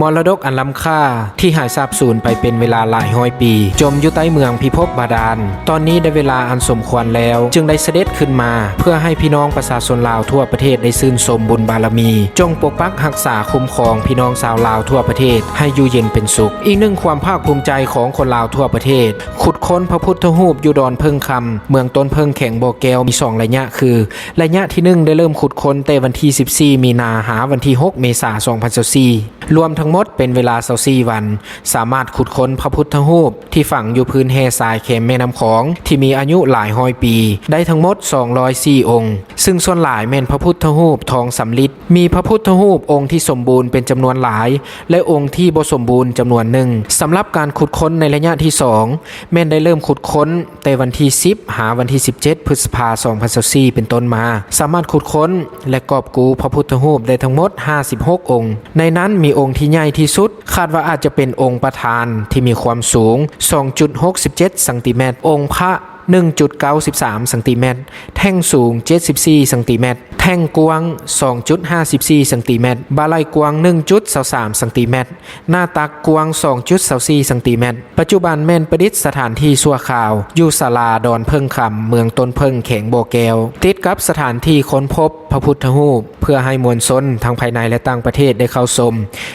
ມໍລະດົກອັນລ້ຳຄ່າທີ່ຫາຍສາບສູນໄປເປັນເວລາຫຼາຍຮ້ອຍປີ, ຈົມຢູ່ໃຕ້ເມືອງພິພົບບາດານ, ຕອນນີ້ໄດ້ເວລາອັນສົມຄວນແລ້ວ, ຈຶ່ງໄດ້ສະເດັດຂຶ້ນມາ ເພື່ອໃຫ້ພີ່ນ້ອງປະຊາຊົນລາວທົ່ວປະເທດໄດ້ຊື່ນຊົມບຸນບາລະມີ. ຈົ່ງປົກປັກຮັກສາຄຸ້ມຄອງພີ່ນ້ອງຊາວລາວທົ່ວປະເທດໃຫ້ຢູ່ເຢັນເປັນສຸກ. ອີກໜຶ່ງຄວາມພາກພູມໃຈຂອງຄົນລາວທົ່ວປະເທດ, ຂຸດຄົ້ນພະພຸດທະຮູບຢູ່ດອນເຜິ້ງຄຳ, ເມືອງຕົ້ນເຜິ້ງ, ແຂວງບໍ່ແກ້ວ ມີສອງໄລຍະຄື, ໄລຍະທີໜຶ່ງ ໄດ້ເລີ່ມຂຸດຄົ້ນແຕ່ວັນທີສິບສີ່ ມີນາ ຫາວັນທີຫົກ ເມສາ ສອງພັນຊາວສີ່. ລວມທັງໝົດເປັນເວລາຊາວສີ່ວັນ, ສາມາດຂຸດຄົ້ນພະພຸດທະຮູບທີ່ຝັງຢູ່ພື້ນແຮ່ຊາຍແຄມແມ່ນ້ຳຂອງ ທີ່ມີອາຍຸຫຼາຍຮ້ອຍປີ ໄດ້ທັງໝົດສອງຮ້ອຍສີ່ອົງ, ຊຶ່ງສ່ວນຫຼາຍແມ່ນພະພຸດທະຮູບທອງສຳລິດ. ມີພະພຸດທະຮູບອົງທີ່ສົມບູນເປັນຈຳນວນຫຼາຍ ແລະ ອົງທີ່ບໍ່ສົມບູນຈຳນວນໜຶ່ງ. ສຳລັບການຂຸດຄົ້ນໃນໄລຍະທີສອງ ແມ່ນໄດ້ເລີ່ມຂຸດຄົ້ນແຕ່ວັນທີສິບ ຫາວັນທີສິບເຈັດ ພຶດສະພາ ສອງພັນຊາວສີ່ ເປັນຕົ້ນມາ, ສາມາດຂຸດຄົ້ນ ແລະ ກອບກູ້ພະພຸດທະຮູບໄດ້ທັງໝົດຫ້າສິບຫົກອົງ. ໃນນັ້ນມີອົງທີ່ໃຫຍ່ທີ່ສຸດ ຄາດວ່າອາດຈະເປັນອົງປະທານທີ່ມີຄວາມສູງສອງຈຸດຫົກສິບເຈັດຊັງຕີແມັດ, ອົງພະໜຶ່ງຈຸດເກົ້າສິບສາມຊັງຕີແມັດ, ແທ່ງສູງເຈັດສິບສີ່ຊັງຕີແມັດ, ແທ່ງກວ້າງສອງຈຸດຫ້າສິບສີ່ຊັງຕີແມັດ, ບາໄຫຼກວ້າງໜຶ່ງຈຸດຊາວສາມຊັງຕີແມັດ, ໜ້າຕັກກວ້າງສອງຈຸດຊາວສີ່ຊັງຕີແມັດ. ປັດຈຸບັນແມ່ນປະດິດສະຖານທີ່ຊົ່ວຄາວຢູ່ສາລາດອນເຜິ້ງຄຳ, ເມືອງຕົ້ນເຜິ້ງ, ແຂວງບໍ່ແກ້ວ, ຕິດກັບສະຖານທີ່ຄົ້ນພົບພະພຸດທະຮູບ, ເພື່ອໃຫ້ມວນຊົນທັງພາຍໃນ ແລະ ຕ່າງປະເທດໄດ້ເຂົ້າຊົມ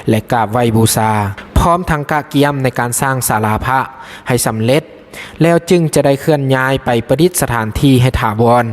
ແລະ ກາບໄຫວ້ບູຊາ, ພ້ອມທັງກະກຽມໃນການສ້າງສາລາພະໃຫ້ສຳເລັດ, ແລ້ວຈຶ່ງຈະໄດ້ເຄື່ອນຍ້າຍໄປປະດິດສະຖານທີ່ໃຫ້ຖາວອນ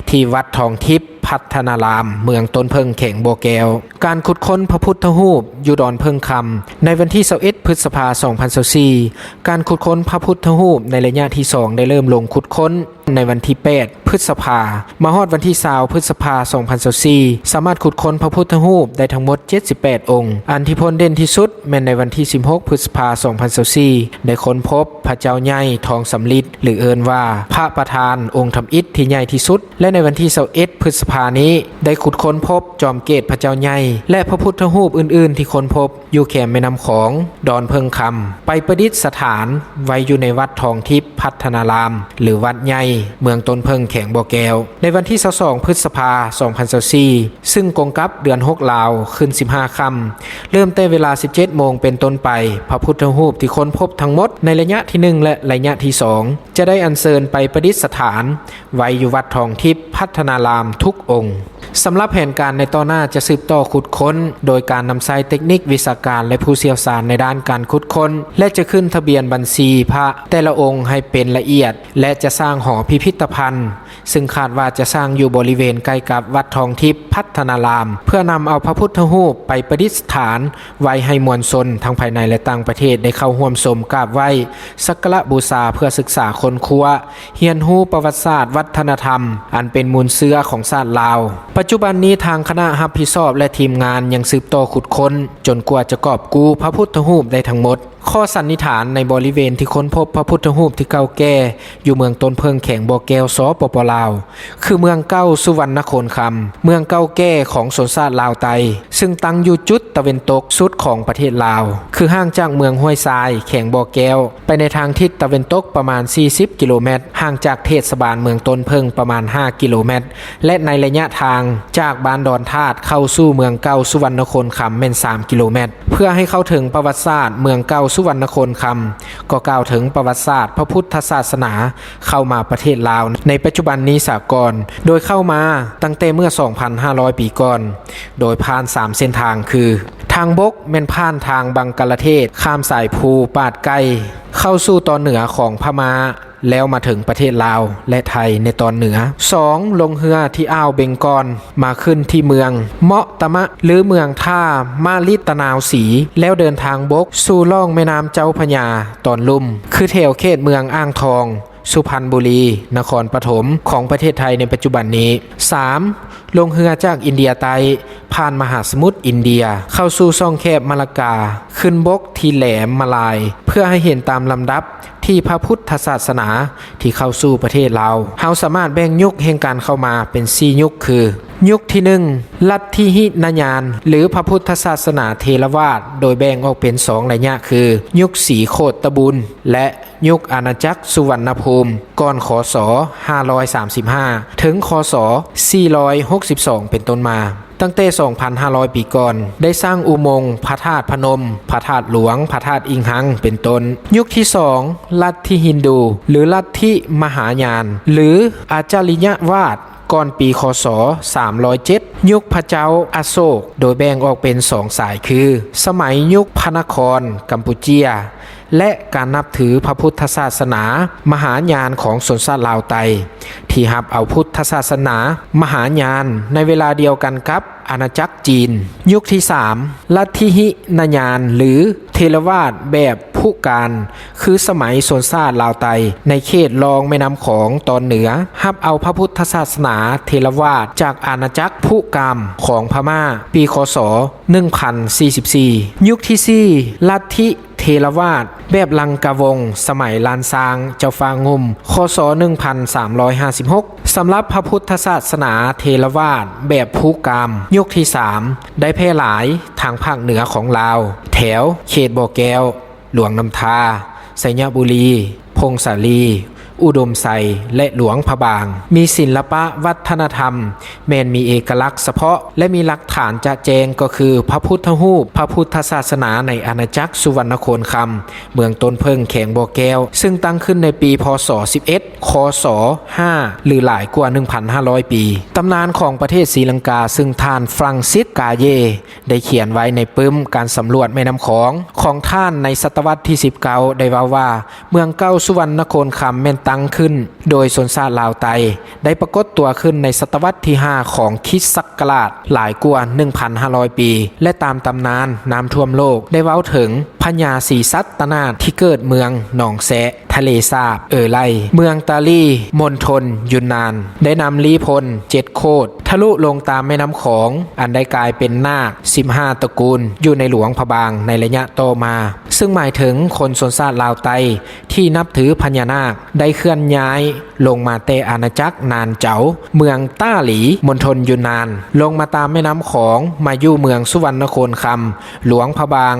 ທີ່ວັດທອງທິບພັດທະນາລາມ, ເມືອງຕົ້ນເຜິ້ງ, ແຂວງບໍ່ແກ້ວ. ການຂຸດຄົ້ນພະພຸດທະຮູບຢູ່ດອນເຜິ້ງຄຳ ໃນວັນທີຊາວເອັດ ພຶດສະພາ ສອງພັນຊາວສີ່. ການຂຸດຄົ້ນພະພຸດທະຮູບໃນໄລຍະທີສອງ ໄດ້ເລີ່ມລົງຂຸດຄົ້ນໃນວັນທີແປດ ພຶດສະພາ. ມາຮອດວັນທີຊາວ ພຶດສະພາ ສອງພັນຊາວສີ່ ສາມາດຂຸດຄົ້ນພະພຸດທະຮູບໄດ້ທັງໝົດເຈັດສິບແປດອົງ. ອັນທີ່ພົ້ນເດັ່ນທີ່ສຸດແມ່ນໃນວັນທີສິບຫົກ ພຶດສະພາ ສອງພັນຊາວສີ່ ໄດ້ຄົ້ນພົບພະເຈົ້າໃຫຍ່ທອງສຳລິດ ຫຼື ເອີ້ນວ່າພະປະທານອົງທຳອິດທີ່ໃຫຍ່ທີ່ສຸດ ແລະ ໃນວັນທີຊາວເອັດ ພຶດສະພານີ້ ໄດ້ຂຸດຄົ້ນພົບຈອມເກດພະເຈົ້າໃຫຍ່ ແລະ ພະພຸດທະຮູບອື່ນໆທີ່ຄົ້ນພົບຢູ່ແຄມແມ່ນ້ຳຂອງ ດອນເຜິ້ງຄຳ ໄປປະດິດສະຖານໄວ້ຢູ່ໃນວັດທອງທິບພັດທະນາລາມ ຫຼື ວັດໃຫຍ່ ເມືອງຕົ້ນເຜິ້ງ ແຂວງບໍ່ແກ້ວ. ໃນວັນທີຊາວສອງ ພຶດສະພາ ສອງພັນຊາວສີ່ ຊຶ່ງກົງກັບເດືອນຫົກລາວ ຂຶ້ນສິບຫ້າຄ່ຳ ເລີ່ມແຕ່ເວລາສິບເຈັດໂມງເປັນຕົ້ນໄປ, ພະພຸດທະຮູບທີ່ຄົ້ນພົບທັງໝົດໃນໄລຍະທີໜຶ່ງ ແລະ ໄລຍະທີສອງ ຈະໄດ້ອັນເຊີນໄປປະດິດສະຖານໄວ້ຢູ່ວັດທອງທິບພັດທະນາລາມທຸກອົງ. ສຳລັບແຜນການໃນຕໍ່ໜ້າຈະສືບຕໍ່ຂຸດຄົ້ນ ໂດຍການນຳໃຊ້ເຕັກນິກວິຊາການ ແລະ ຜູ້ຊ່ຽວຊານໃນດ້ານການຂຸດຄົ້ນ ແລະ ຈະຂຶ້ນທະບຽນບັນຊີພະແຕ່ລະອົງໃຫ້ເປັນລະອຽດ ແລະ ຈະສ້າງຫໍພິພິດຕະພັນ ຊຶ່ງຄາດວ່າຈະສ້າງຢູ່ບໍລິເວນໃກ້ກັບວັດທອງທິບພັດທະນາລາມ ເພື່ອນຳເອົາພະພຸດທະຮູບໄປປະດິດສະຖານໄວ້ໃຫ້ມວນຊົນທັງພາຍໃນ ແລະ ຕ່າງປະເທດໄດ້ເຂົ້າຮ່ວມຊົມກາບໄຫວ້ ສັກກາລະບູຊາ ເພື່ອສຶກສາຄົ້ນຄວ້າ ຮຽນຮູ້ປະຫວັດສາດວັດທະນະທຳ ອັນເປັນມູນເຊື້ອຂອງຊາດລາວ. ປັດຈຸບັນນີ້ທາງຄະນະຮັບຜິດຊອບ ແລະ ທີມງານຍັງສືບຕໍ່ຂຸດຄົ້ນ ຈົນກວ່າຈະກອບກູ້ພະພຸດທະຮູບໄດ້ທັງໝົດ. ຂໍ້ສັນນິຖານໃນບໍລິເວນທີ່ຄົ້ນພົບພະພຸດທະຮູບທີ່ເກົ່າແກ່ຢູ່ເມືອງຕົ້ນເຜິ້ງ ແຂວງບໍ່ແກ້ວ ສປປ ລາວ ຄືເມືອງເກົ່າສຸວັນນະໂຄນຄຳ, ເມືອງເກົ່າແກ່ຂອງຊົນຊາດລາວໃຕ້ ຊຶ່ງຕັ້ງຢູ່ຈຸດຕາເວັນຕົກສຸດຂອງປະເທດລາວ, ຄືຫ່າງຈາກເມືອງຫ້ວຍຊາຍ ແຂວງບໍ່ແກ້ວ ໄປໃນທາງທິດຕາເວັນຕົກປະມານສີ່ສິບກິໂລແມັດ, ຫ່າງຈາກເທດສະບານເມືອງຕົ້ນເຜິ້ງປະມານຫ້າກິໂລແມັດ ແລະ ໃນໄລຍະທາງຈາກບ້ານດອນທາດເຂົ້າສູ່ເມືອງເກົ່າສຸວັນນະໂຄນຄຳແມ່ນສາມກິໂລແມັດ. ເພື່ອໃຫ້ເຂົ້າເຖິງປະຫວັດສາດເມືອງເກົ່າສຸວັນນະໂຄນຄຳ, ກໍກ່າວເຖິງປະຫວັດສາດພະພຸດທະສາສະໜາ ເຂົ້າມາປະເທດລາວໃນປັດຈຸບັນນີ້ສາກ່ອນ, ໂດຍເຂົ້າມາຕັ້ງແຕ່ເມື່ອສອງພັນຫ້າຮ້ອຍປີກ່ອນ, ໂດຍຜ່ານສາມເສັ້ນທາງຄື ທາງບົກແມ່ນຜ່ານທາງບັງກະລາເທດ, ຂ້າມສາຍພູປາດໄກ່ ເຂົ້າສູ່ຕອນເໜືອຂອງພະມ້າ ແລ້ວມາເຖິງປະເທດລາວ ແລະ ໄທໃນຕອນເໜືອ. ສອງ, ລົງເຮືອທີ່ອ່າວເບັງກອນ ມາຂຶ້ນທີ່ເມືອງເມາະຕະມະ ຫຼື ເມືອງທ່າມາລິດຕະນາວສີ, ແລ້ວເດີນທາງບົກສູ່ລ່ອງແມ່ນ້ຳເຈົ້າພະຍາຕອນລຸ່ມ ຄືແຖວເຂດເມືອງອ່າງທອງ, ສຸພັນບູລີ, ນະຄອນປະຖົມ ຂອງປະເທດໄທໃນປັດຈຸບັນນີ້. ສາມ, ລົງເຮືອຈາກອິນເດຍໃຕ້ ຜ່ານມະຫາສະໝຸດອິນເດຍ ເຂົ້າສູ່ຊ່ອງແຄບມາລາກາ, ຂຶ້ນບົກທີ່ແຫຼມມະລາຍ ເພື່ອໃຫ້ເຫັນຕາມລຳດັບທີ່ພະພຸດທະສາສະໜາທີ່ເຂົ້າສູ່ປະເທດລາວ. ເຮົາສາມາດແບ່ງຍຸກແຫ່ງການເຂົ້າມາເປັນສີ່ຍຸກຄື, ຍຸກທີໜຶ່ງ ລັດທິຫິນະຍານ ຫຼື ພະພຸດທະສາສະໜາເຖລະວາດ, ໂດຍແບ່ງອອກເປັນສອງໄລຍະຄື ຍຸກສີໂຄດຕະບູນ ແລະ ຍຸກອານາຈັກສຸວັນນະພູມ ກ່ອນ ຄ.ສ. ຫ້າຮ້ອຍສາມສິບຫ້າ ເຖິງ ຄ.ສ. ສີ່ຮ້ອຍຫົກສິບສອງ ເປັນຕົ້ນມາ. ຕັ້ງແຕ່ສອງພັນຫ້າຮ້ອຍປີກ່ອນ ໄດ້ສ້າງອຸມົງພະທາດພະນົມ, ພະທາດຫຼວງ, ພະທາດອີງຮັງ ເປັນຕົ້ນ. ຍຸກທີສອງ ລັດທິຮິນດູ ຫຼື ລັດທິມະຫາຍານ ຫຼື ອາຈາລິຍະວາດ ກ່ອນປີ ຄ.ສ. ສາມຮ້ອຍເຈັດ ຍຸກພະເຈົ້າອະໂສກ ໂດຍແບ່ງອອກເປັນສອງສາຍຄື ສະໄໝຍຸກພະນະຄອນກຳປູເຈຍ ແລະ ການນັບຖືພະພຸດທະສາສະໜາມະຫາຍານຂອງຊົນຊາດລາວໃຕ້ ທີ່ຮັບເອົາພຸດທະສາສະໜາມະຫາຍານໃນເວລາດຽວກັນກັບອານາຈັກຈີນ. ຍຸກທີສາມ ລັດທິຫິນະຍານ ຫຼື ເຖລະວາດແບບ ຜູ້ການ ຄືສະໄໝຊົນຊາດລາວໃຕ້ໃນເຂດລ່ອງແມ່ນ້ຳຂອງຕອນເໜືອ ຮັບເອົາພະພຸດທະສາສະໜາເຖລະວາດຈາກອານາຈັກຜູ້ກາມຂອງພະມ້າ ປີ ຄ.ສ. ໜຶ່ງພັນສີ່ສິບສີ່. ຍຸກທີສີ່ ລັດທິເຖລະວາດແບບລັງກາວົງ ສະໄໝລ້ານຊ້າງເຈົ້າຟ້າງຸ່ມ ຄ.ສ. ໜຶ່ງພັນສາມຮ້ອຍຫ້າສິບຫົກ. ສຳລັບພະພຸດທະສາສະໜາເຖລະວາດແບບພູກາມ ຍຸກທີສາມ ໄດ້ແຜ່ຫຼາຍທາງພາກເໜືອຂອງລາວ ແຖວເຂດບໍ່ແກ້ວ, ຫຼວງນ້ຳທາ, ໄຊຍະບູລີ, ຜົ້ງສາລີ, ອຸດົມໄຊ ແລະ ຫຼວງພະບາງ. ມີສິລະປະວັດທະນະທຳ ແມ່ນມີເອກະລັກສະເພາະ ແລະ ມີຫຼັກຖານຈະແຈ້ງກໍຄື ພະພຸດທະຮູບ, ພະພຸດທະສາສະໜາໃນອານາຈັກສຸວັນນະໂຄນຄຳ ເມືອງຕົ້ນເຜິ້ງ ແຂວງບໍ່ແກ້ວ ຊຶ່ງຕັ້ງຂຶ້ນໃນປີ ພ.ສ. ສິບເອັດ ຄ.ສ. ຫ້າ ຫຼື ຫຼາຍກວ່າ ໜຶ່ງພັນຫ້າຮ້ອຍປີ. ຕຳນານຂອງປະເທດສີລັງກາ ຊຶ່ງທ່ານຟຣັງຊິສ ກາເຢ ໄດ້ຂຽນໄວ້ໃນປຶ້ມການສຳຫຼວດແມ່ນ້ຳຂອງຂອງທ່ານໃນສະຕະວັດທີສິບເກົ້າ ໄດ້ເວົ້າວ່າ ເມືອງເກົ່າສຸວັນນະໂຄນຄຳແມ່ນຕັ້ງຂຶ້ນໂດຍຊົນຊາດລາວໃຕ້ ໄດ້ປາກົດຕົວຂຶ້ນໃນສະຕະວັດທີຫ້າຂອງຄຣິສຕະສັກກະລາດ ຫຼາຍກວ່າ ໜຶ່ງພັນຫ້າຮ້ອຍປີ ແລະ ຕາມຕຳນານນ້ຳຖ້ວມໂລກໄດ້ເວົ້າເຖິງພະຍາສີສັດຕະນາດທີ່ເກີດເມືອງໜອງແຊະ ທະເລສາບເອີໄລ ເມືອງຕາລີ ມົນທົນຢູນນານ ໄດ້ນຳລີ້ພົນເຈັດໂຄດ ທະລຸລົງຕາມແມ່ນ້ຳຂອງ ອັນໄດ້ກາຍເປັນນາກສິບຫ້າຕະກູນຢູ່ໃນຫຼວງພະບາງໃນໄລຍະຕໍ່ມາ, ຊຶ່ງໝາຍເຖິງຄົນຊົນຊາດລາວໃຕ້ທີ່ນັບຖືພະຍານາກ ໄດ້ເຄື່ອນຍ້າຍລົງມາແຕ່ອານາຈັກນານເຈົ້າ ເມືອງຕ້າຫຼີ ມົນທົນຢູນນານ ລົງມາຕາມແມ່ນ້ຳຂອງ ມາຢູ່ເມືອງສຸວັນນະໂຄນຄຳ, ຫຼວງພະບາງ,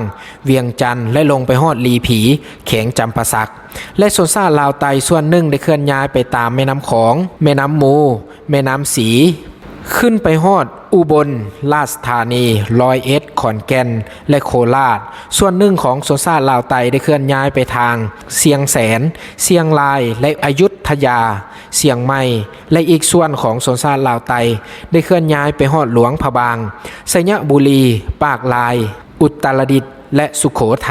ວຽງຈັນ ແລະ ລົງໄປຮອດລີຜີ ແຂວງຈຳປາສັກ ແລະ ຊົນຊາດລາວໃຕ້ສ່ວນໜຶ່ງໄດ້ເຄື່ອນຍ້າຍໄປຕາມແມ່ນ້ຳຂອງ, ແມ່ນ້ຳມູ, ແມ່ນ້ຳສີ, ຂຶ້ນໄປຮອດອຸບົນລາຊທານີ, ຮ້ອຍເອັດ, ຂອນແກ່ນ ແລະ ໂຄລາດ. ສ່ວນໜຶ່ງຂອງຊົນຊາດລາວໃຕ້ໄດ້ເຄື່ອນຍ້າຍໄປທາງຊຽງແສນ, ຊຽງລາຍ ແລະ ອະຍຸດທະຍາ, ຊຽງໃໝ່ ແລະ ອີກສ່ວນຂອງຊົນຊາດລາວໃຕ້ໄດ້ເຄື່ອນຍ້າຍໄປຮອດຫຼວງພະບາງ, ໄຊຍະບູລີ, ປາກລາຍ, ອຸດຕະລະດິດ ແລະ ສຸໂຂໄທ.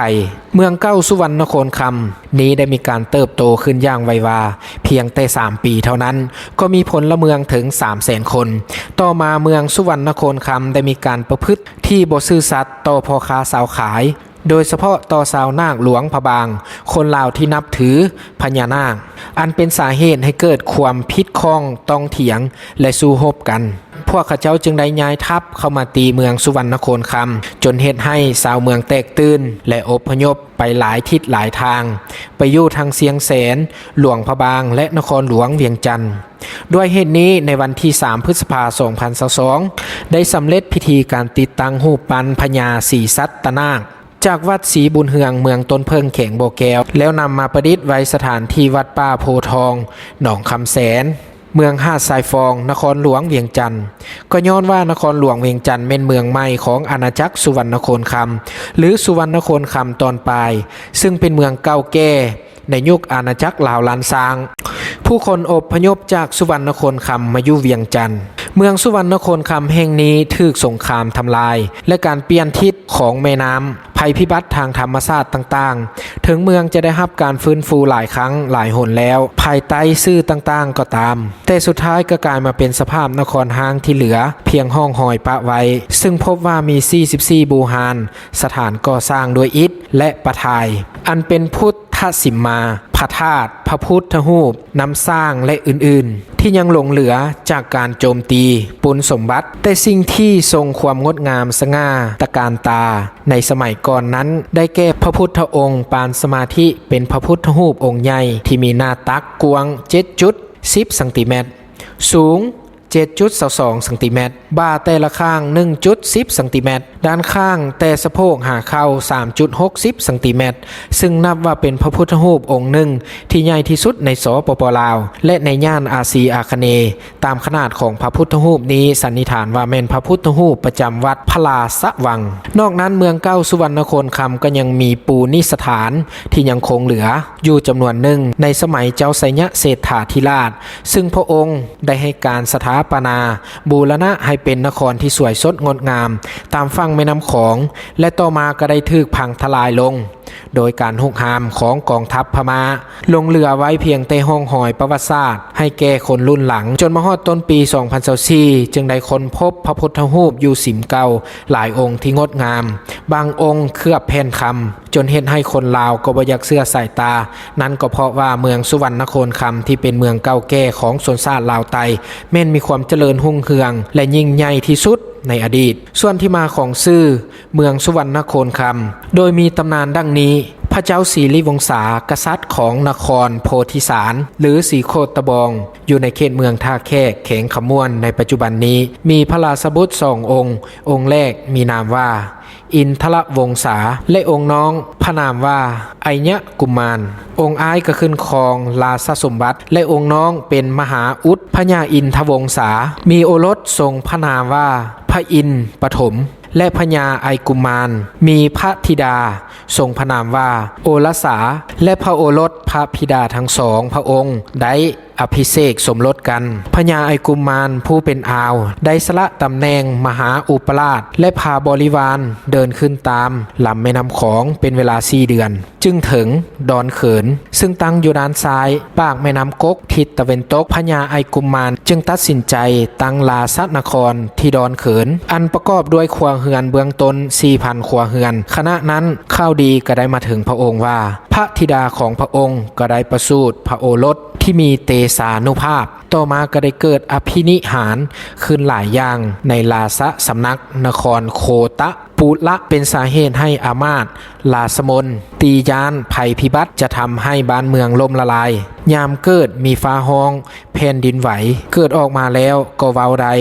ເມືອງເກົ່າສຸວັນນະໂຄນຄຳນີ້ໄດ້ມີການເຕີບໂຕຂຶ້ນຢ່າງໄວວາ, ພຽງແຕ່ສາມປີເທົ່ານັ້ນ ກໍມີພົນລະເມືອງເຖິງສາມແສນຄົນ. ຕໍ່ມາເມືອງສຸວັນນະໂຄນຄຳໄດ້ມີການປະພຶດທີ່ບໍ່ຊື່ສັດຕໍ່ພໍ່ຄ້າຊາວຂາຍ, ໂດຍສະເພາະຕໍ່ຊາວນາກຫຼວງພະບາງ, ຄົນລາວທີ່ນັບຖືພະຍານາກ, ອັນເປັນສາເຫດໃຫ້ເກີດຄວາມຜິດຂ້ອງຕ້ອງຖຽງ ແລະ ສູ້ຮົບກັນ. ພວກເຂົາເຈົ້າຈຶ່ງໄດ້ຍ້າຍທັບເຂົ້າມາຕີເມືອງສຸວັນນະໂຄນຄຳ, ຈົນເຮັດໃຫ້ຊາວເມືອງແຕກຕື່ນ ແລະ ອົບພະຍົບໄປຫຼາຍທິດຫຼາຍທາງ, ໄປຢູ່ທັງຊຽງແສນ, ຫຼວງພະບາງ ແລະ ນະຄອນຫຼວງວຽງຈັນ. ດ້ວຍເຫດນີ້, ໃນວັນທີສາມ ພຶດສະພາ ສອງພັນຊາວສອງ ໄດ້ສຳເລັດພິທີການຕິດຕັ້ງຮູບປັ້ນພະຍາສີສັດຕະນາກ ຈາກວັດສີບຸນເຮືອງ ເມືອງຕົ້ນເຜິ້ງ ແຂວງບໍ່ແກ້ວ ແລ້ວນຳມາປະດິດໄວ້ສະຖານທີ່ວັດປ່າໂພທອງ ໜອງຄຳແສນ ເມືອງຫາດຊາຍຟອງ ນະຄອນຫຼວງວຽງຈັນ. ກໍຍ້ອນວ່ານະຄອນຫຼວງວຽງຈັນແມ່ນເມືອງໃໝ່ຂອງອານາຈັກສຸວັນນະໂຄນຄຳ ຫຼື ສຸວັນນະໂຄນຄຳຕອນປາຍ, ຊຶ່ງເປັນເມືອງເກົ່າແກ່ໃນຍຸກອານາຈັກລາວລ້ານຊ້າງ. ຜູ້ຄົນອົບພະຍົບຈາກສຸວັນນະໂຄນຄຳມາຢູ່ວຽງຈັນ. ເມືອງສຸວັນນະໂຄນຄຳແຫ່ງນີ້ຖືກສົງຄາມທຳລາຍ ແລະ ການປ່ຽນທິດຂອງແມ່ນ້ຳ, ໄພພິບັດທາງທຳມະຊາດຕ່າງໆ. ເຖິງເມືອງຈະໄດ້ຮັບການຟື້ນຟູຫຼາຍຄັ້ງຫຼາຍຫົນແລ້ວ, ພາຍໃຕ້ສື່ຕ່າງໆກໍຕາມ, ແຕ່ສຸດທ້າຍກໍກາຍມາເປັນສະພາບນະຄອນຮ້າງທີ່ເຫຼືອພຽງຮ່ອງຮອຍປະໄວ້, ຊຶ່ງພົບວ່າມີສີ່ສິບສີ່ບູຮານສະຖານກໍ່ສ້າງດ້ວຍອິດ ແລະ ປະທາຍ, ອັນເປັນພຸດທະສິມມາ, ພະທາດ, ພະພຸດທະຮູບ, ນ້ຳສ້າງ ແລະ ອື່ນໆ ທີ່ຍັງຫຼົງເຫຼືອຈາກການໂຈມຕີປຸ້ນສົມບັດ. ແຕ່ສິ່ງທີ່ຊົງຄວາມງົດງາມສະຫງ່າຕະການຕາໃນສະໄໝກ່ອນນັ້ນ ໄດ້ແກ່ພະພຸດທະອົງປານສະມາທິ ເປັນພະພຸດທະຮູບອົງໃຫຍ່ທີ່ມີໜ້າຕັກກວ້າງເຈັດຈຸດສິບຊັງຕີແມັດ, ສູງ ເຈັດຈຸດຊາວສອງຊັງຕີແມັດ, ບ່າແຕ່ລະຂ້າງ ໜຶ່ງຈຸດສິບຊັງຕີແມັດ, ດ້ານຂ້າງແຕ່ສະໂພກຫາເຂົ່າ ສາມຈຸດຫົກສິບຊັງຕີແມັດ, ຊຶ່ງນັບວ່າເປັນພະພຸດທະຮູບອົງໜຶ່ງທີ່ໃຫຍ່ທີ່ສຸດໃນ ສປປ ລາວ ແລະ ໃນຍ່ານອາຊີອາຄະເນ. ຕາມຂະໜາດຂອງພະພຸດທະຮູບນີ້ ສັນນິຖານວ່າແມ່ນພະພຸດທະຮູບປະຈຳວັດພະລາຊະວັງ. ນອກນັ້ນ ເມືອງເກົ່າສຸວັນນະໂຄນຄຳກໍຍັງມີປູນນິສະຖານທີ່ຍັງຄົງເຫຼືອຢູ່ຈຳນວນໜຶ່ງໃນສະໄໝເຈົ້າໄຊຍະເສດຖາທິລາດ, ຊຶ່ງພະອົງໄດ້ໃຫ້ການສະຖາປະນາບູລະນະໃຫ້ເປັນນະຄອນທີ່ສວຍສົດງົດງາມຕາມຝັ່ງແມ່ນ້ຳຂອງ ແລະ ຕໍ່ມາກໍໄດ້ຖືກພັງທະລາຍລົງ ໂດຍການຮຸກຮານຂອງກອງທັບພະມ້າ ຫຼົງເຫຼືອໄວ້ພຽງແຕ່ຮ່ອງຮອຍປະຫວັດສາດໃຫ້ແກ່ຄົນລຸ້ນຫຼັງ, ຈົນມາຮອດຕົ້ນປີສອງພັນຊາວສີ່ ຈຶ່ງໄດ້ຄົ້ນພົບພະພຸດທະຮູບຢູ່ສິມເກົ່າຫຼາຍອົງທີ່ງົດງາມ, ບາງອົງເຄືອບແຜ່ນຄຳ, ຈົນເຮັດໃຫ້ຄົນລາວກໍບໍ່ຢາກເຊື່ອສາຍຕາ. ນັ້ນກໍເພາະວ່າເມືອງສຸວັນນະໂຄນຄຳ ທີ່ເປັນເມືອງເກົ່າແກ່ຂອງຊົນຊາດລາວໃຕ້ ແມ່ນມີຄວາມຈະເລີນຮຸ່ງເຮືອງ ແລະ ຍິ່ງໃຫຍ່ທີ່ສຸດໃນອະດີດ. ສ່ວນທີ່ມາຂອງຊື່ ເມືອງສຸວັນນະໂຄນຄຳ ໂດຍມີຕຳນານດັ່ງນີ້: ພະເຈົ້າສີລິວົງສາ ກະສັດຂອງນະຄອນໂພທິສານ ຫຼື ສີໂຄດຕະບອງ ຢູ່ໃນເຂດເມືອງທ່າແຂກ ແຂວງຄຳມ່ວນໃນປັດຈຸບັນນີ້ ມີພະລາຊະບຸດສອງອົງ, ອົງແລກມີນາມວ່າອິນທະລະວົງສາ ແລະ ອົງນ້ອງພະນາມວ່າໄອຍະກຸມານ. ອົງອ້າຍກໍຂຶ້ນຄອງລາຊະສົມບັດ ແລະ ອົງນ້ອງເປັນມະຫາອຸດ ພະຍາອິນທະວົງສາ ມີໂອລົດຊົງພະນາມວ່າພະອິນປະຖົມ ແລະ ພະຍາໄອກຸມານ ມີພະທິດາຊົງພະນາມວ່າໂອລະສາ ແລະ ພະໂອລົດພະທິດາທັງສອງພະອົງໄດ້ອະພິເສກສົມລົດກັນ. ພະຍາໄອກຸມານຜູ້ເປັນອາວໄດ້ສະຫຼະຕຳແໜ່ງມະຫາອຸປະລາດ ແລະ ພາບໍລິວານເດີນຂຶ້ນຕາມລຳແມ່ນ້ຳຂອງເປັນເວລາສີ່ເດືອນ ຈຶ່ງເຖິງດອນເຂີນ ຊຶ່ງຕັ້ງຢູ່ດ້ານຊ້າຍປາກແມ່ນ້ຳກົກ ທິດຕາເວັນຕົກ. ພະຍາໄອກຸມານຈຶ່ງຕັດສິນໃຈຕັ້ງລາຊະນະຄອນທີ່ດອນເຂີນ ອັນປະກອບດ້ວຍຄົວເຮືອນເບື້ອງຕົ້ນສີ່ພັນຄົວເຮືອນ. ຂະນະນັ້ນຂ່າວດີກໍໄດ້ມາເຖິງພະອົງວ່າ ພະທິດາຂອງພະອົງກໍໄດ້ປະສູດພະໂອລົດທີ່ມີເຕຊານຸພາບ. ຕໍ່ມາກໍໄດ້ເກີດອະພິນິຫານຂຶ້ນຫຼາຍຢ່າງໃນລາຊະສຳນັກນະຄອນໂຄຕະ ປຸລະ ເປັນສາເຫດໃຫ້ອາມາດລາຊະມົນຕີຢ້ານໄພພິບັດຈະທຳໃຫ້ບ້ານເມືອງລົ້ມລະລາຍ. ຍາມເກີດມີຟ້າຮ້ອງແຜ່ນດິນໄຫວເກີດອອກມາແລ້ວກໍເວົ້າໄດ້.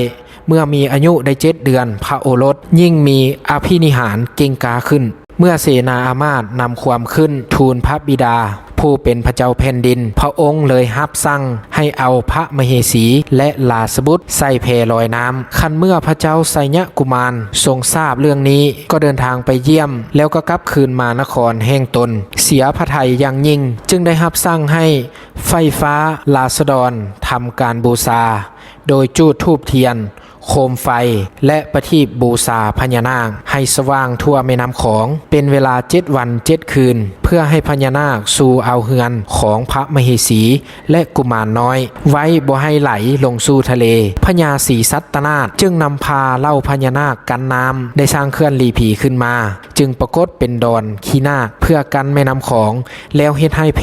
ເມື່ອມີອາຍຸໄດ້ເຈັດເດືອນ ພະໂອລົດຍິ່ງມີອະພິນິຫານເກັ່ງກ້າຂຶ້ນ. ເມື່ອເສນາອາມາດນຳຄວາມຂຶ້ນທູນພະບິດາ ຜູ້ເປັນພະເຈົ້າແຜ່ນດິນ, ພະອົງເລີຍຮັບສັ່ງໃຫ້ເອົາພະມະເຫສີ ແລະ ລາຊະບຸດໃສ່ແພລອຍນ້ຳ. ຄັນເມື່ອພະເຈົ້າໄຊຍະກຸມານຊົງຊາບເລື່ອງນີ້ ກໍເດີນທາງໄປຢ້ຽມ ແລ້ວກໍກັບຄືນມານະຄອນແຫ່ງຕົນ. ເສຍພະໄທຢ່າງຍິ່ງ ຈຶ່ງໄດ້ຮັບສັ່ງໃຫ້ໄຟຟ້າລາຊະດອນທຳການບູຊາ ໂດຍຈູດທູບທຽນ ໂຄມໄຟ ແລະ ປະທີບບູຊາພະຍານາກໃຫ້ສະຫວ່າງທົ່ວແມ່ນ້ຳຂອງ ເປັນເວລາເຈັດວັນເຈັດຄືນ ເພື່ອໃຫ້ພະຍານາກສູ່ເອົາເຮືອນຂອງພະມະເຫສີ ແລະ ກຸມານນ້ອຍໄວ້ ບໍ່ໃຫ້ໄຫຼລົງສູ່ທະເລ. ພະຍາສີສັດຕະນາດຈຶ່ງນຳພາເຫຼົ່າພະຍານາກກັນນ້ຳ ໄດ້ສ້າງເຂື່ອນຫຼີຜີຂຶ້ນມາ, ຈຶ່ງປາກົດເປັນດອນຂີ້ນາກເພື່ອກັ້ນແມ່ນ້ຳຂອງ, ແລ້ວເຮັດໃຫ້ແພ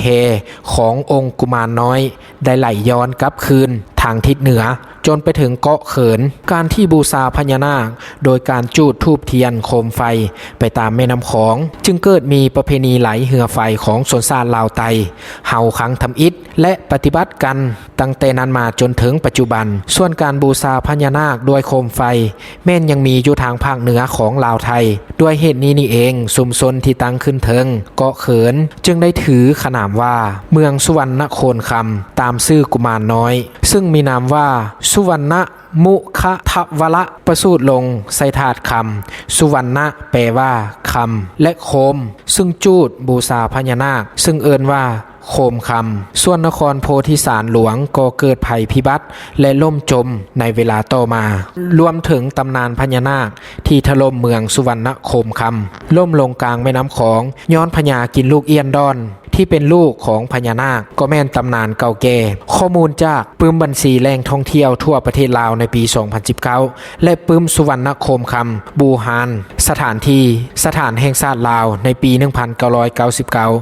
ຂອງອົງກຸມານນ້ອຍໄດ້ໄຫຼຍ້ອນກັບຄືນທາງທິດເໜືອ ຈົນໄປເຖິງເກາະເຂີນ. ການທີ່ບູຊາພະຍານາກໂດຍການຈູດທູບທຽນໂຄມໄຟໄປຕາມແມ່ນ້ຳຂອງ ຈຶ່ງເກີດມີປະເພນີໄຫຼເຮືອໄຟຂອງຊົນຊາດລາວໃຕ້ ເຮົາຄັ້ງທຳອິດ ແລະ ປະຕິບັດກັນຕັ້ງແຕ່ນັ້ນມາຈົນເຖິງປັດຈຸບັນ. ສ່ວນການບູຊາພະຍານາກດ້ວຍໂຄມໄຟ ແມ່ນຍັງມີຢູ່ທາງພາກເໜືອຂອງລາວໄທ. ດ້ວຍເຫດນີ້ນີ້ເອງ, ຊຸມຊົນທີ່ຕັ້ງຂຶ້ນເທິງເກາະເຂີນ ຈຶ່ງໄດ້ຖືຂະໜາມວ່າເມືອງສຸວັນນະໂຄນຄຳ ຕາມຊື່ກຸມານນ້ອຍ, ຊຶ່ງມີນາມວ່າສຸວັນນະມຸຄະທະວະລະ ປະສູດລົງໃສ່ທາດຄຳ. ສຸວັນນະ ແປວ່າຄຳ ແລະ ໂຄມ ຊຶ່ງຈູດບູຊາພະຍານາກ ຊຶ່ງເອີ້ນວ່າໂຄມຄຳ. ສ່ວນນະຄອນໂພທິສານຫຼວງກໍເກີດໄພພິບັດ ແລະ ລົ້ມຈົມໃນເວລາຕໍ່ມາ, ລວມເຖິງຕຳນານພະຍານາກທີ່ຖະຫຼົ່ມເມືອງສຸວັນນະໂຄມຄຳ ລົ້ມລົງກາງແມ່ນ້ຳຂອງ ຍ້ອນພະຍາກິນລູກອ້ຽນດອນ ທີ່ເປັນລູກຂອງພະຍານາກ ກໍແມ່ນຕຳນານເກົ່າແກ່. ຂໍ້ມູນຈາກປຶ້ມບັນຊີແຫຼ່ງທ່ອງທ່ຽວທົ່ວປະເທດລາວໃນປີສອງພັນສິບເກົ້າ ແລະ ປຶ້ມສຸວັນນະໂຄມຄຳ ບູຮານສະຖານທີ່ ສະຖານແຫ່ງຊາດລາວ ໃນປີໜຶ່ງພັນເກົ້າຮ້ອຍເກົ້າສິບເກົ້າ